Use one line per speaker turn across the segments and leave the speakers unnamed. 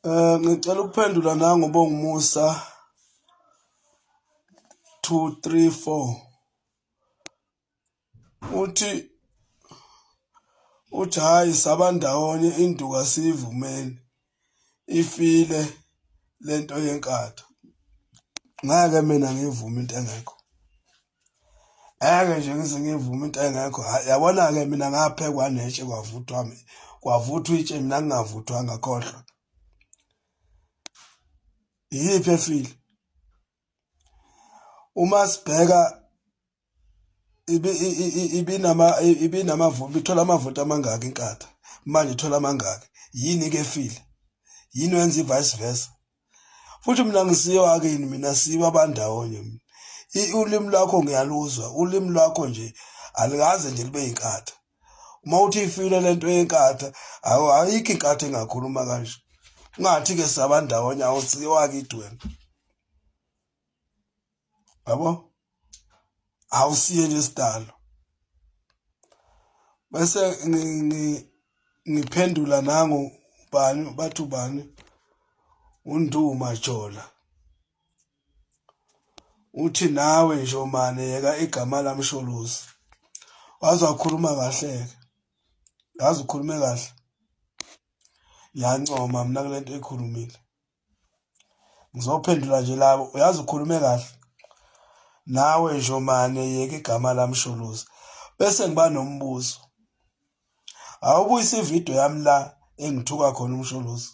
Ngicela ukuphendula nangu Bongumusa 2 3 4 uthi uthi hayi sabandawonye induku asiyivumeli ifile lento yenkatha ngeke mina ngivume into engekho Ngeke nje ngize ngivume into engekho. Hhayi yabona-ke mina ngaphekwa netshe kwavuthwa kwavuthwa itshe mina ngingavuthwanga khohlwa. Iyiphi efile? Uma sibheka ibinama ibinamavoti ithola amavoti amangaki inkatha manje ithola amangaki yini ke efile yini wenza i-vice versa futhi mina ngisiwa kini mina siwa bandawonye mina ulimi lwakho ngiyaluzwa ulimi lwakho nje alikaze nje libe yinkatha uma uthi ifile lento yenkatha ayikho inkatha engakhuluma kanje ungathi ke sabandawonye awusiwa kithi wena yabo awusiye nje sidalo bese ngiphendula nangu bani bathi ubani uNduma Jola uthi nawe Njomane yeka igama lamsholozi waze wakhuluma kahle-ke yazi ukhulume kahle ngiyancoma mina kule nto ekhulumile ngizophendula nje labo uyazi ukhulume kahle nawe njomane yeka igama lamsholozi bese ngiba nombuzo awubuyisa ividiyo yami la engithuka khona umsholozi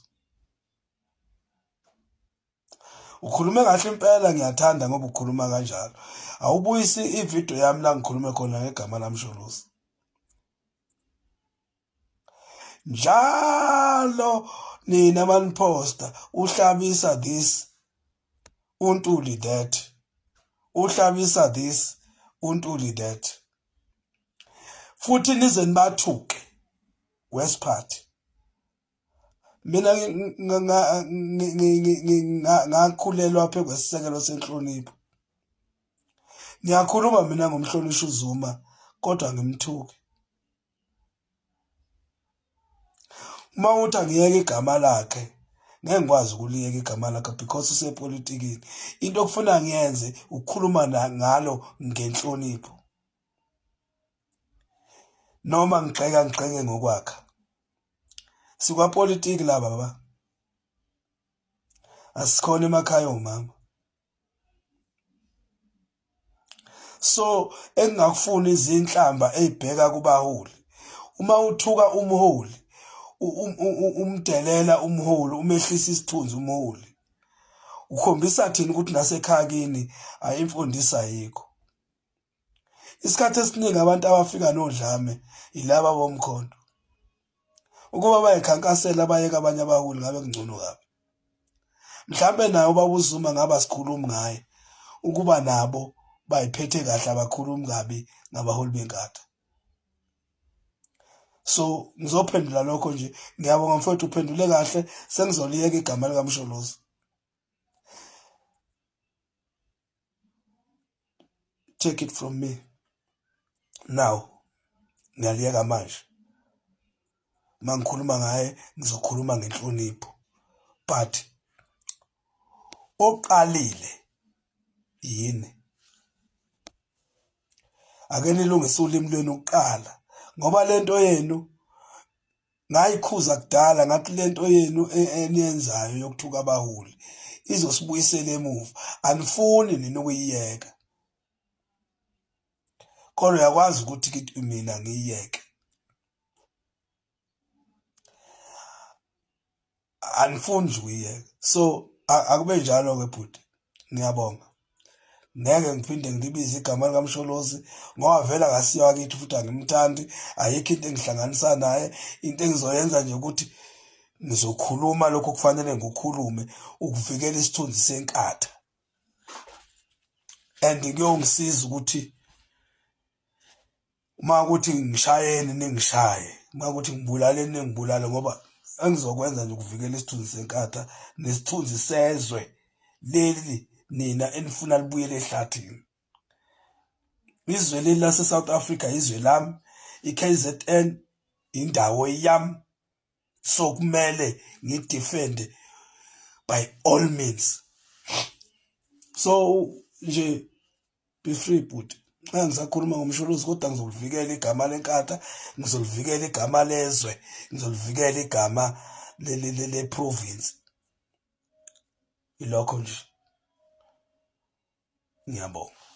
ukhulume kahle impela ngiyathanda ngoba ukhuluma kanjalo awubuyisi ividiyo yami la ngikhulume khona ngegama lamsholozi njalo nina maniphosta uhlabisa this untuli that uhlabisa this untuli that futhi nize nibathuke west party mina ngakhulelwa phe kwesisekelo senhlonipho ngiyakhuluma mina ngomhlonishwa uZuma kodwa ngimthuke Uma uthi angiyeke igama lakhe ngeke ngikwazi ukuliyeka igama lakhe because usepolitikini. Into okufuna ngiyenze ukukhuluma ngalo ngenhlonipho. Noma ngigxeka ngigxeke ngokwakha. Sikwapolitiki la baba. Asikhona emakhaya omama. So engingakufuni izinhlamba ezibheka kubaholi. Uma uthuka umholi umdelela umholi umehlisa isithunzi umholi ukhombisa thina ukuthi nasekhaya kini ayi imfundiso ayikho. Isikhathi esiningi abantu abafika nodlame yilaba bomkhonto. Ukuba bayikhankasela bayeka abanye abaholi ngabe kungcono kabi. Mhlampe naye ubaba uZuma ngabe asikhulumi ngaye ukuba nabo bayiphethe kahle abakhulumi kabi ngabaholi benkatha. So ngizophendula lokho nje ngiyabonga mfowethu uphendule kahle sengizoliyeka igama likaMsholozi. Take it from me now ngiyaliyeka manje uma ngikhuluma ngaye ngizokhuluma ngenhlonipho but oqalile yini ake nilungise ulimi lwenu kuqala ngoba lento yenu Ngayikhuza kudala ngathi lento yenu e, eniyenzayo yokuthuka abaholi izosibuyisela emuva. Anifuni nina ukuyiyeka. Kodwa uyakwazi ukuthi kithi mina ngiyiyeke. Anifuni nje ukuyiyeka. So akube njalo ke bhuti. Ngiyabonga. Ngeke ngiphinde ngilibize igama likaMsholozi ngoba vele akasiyo akithi futhi angimthandi ayikho into engihlanganisa naye into engizoyenza nje ukuthi ngizokhuluma lokho kufanele ngikukhulume ukuvikela isithunzi senkatha and kuyongisiza ukuthi uma ukuthi ngishayeni ningishaye uma ukuthi ngibulaleni ningibulale ngoba engizokwenza nje ukuvikela isithunzi senkatha nesithunzi sezwe leli nina enifuna libuyele ehlathini izwe leli lase-South Africa izwe lami i-KZN indawo yami so kumele ngidefende by all means. So nje be free bhuti. Ngisakhuluma ngomsholozi kodwa ngizolivikela igama lenkatha, ngizolivikela igama lezwe, ngizolivikela igama le-province. Ilokho nje, ngiyabonga.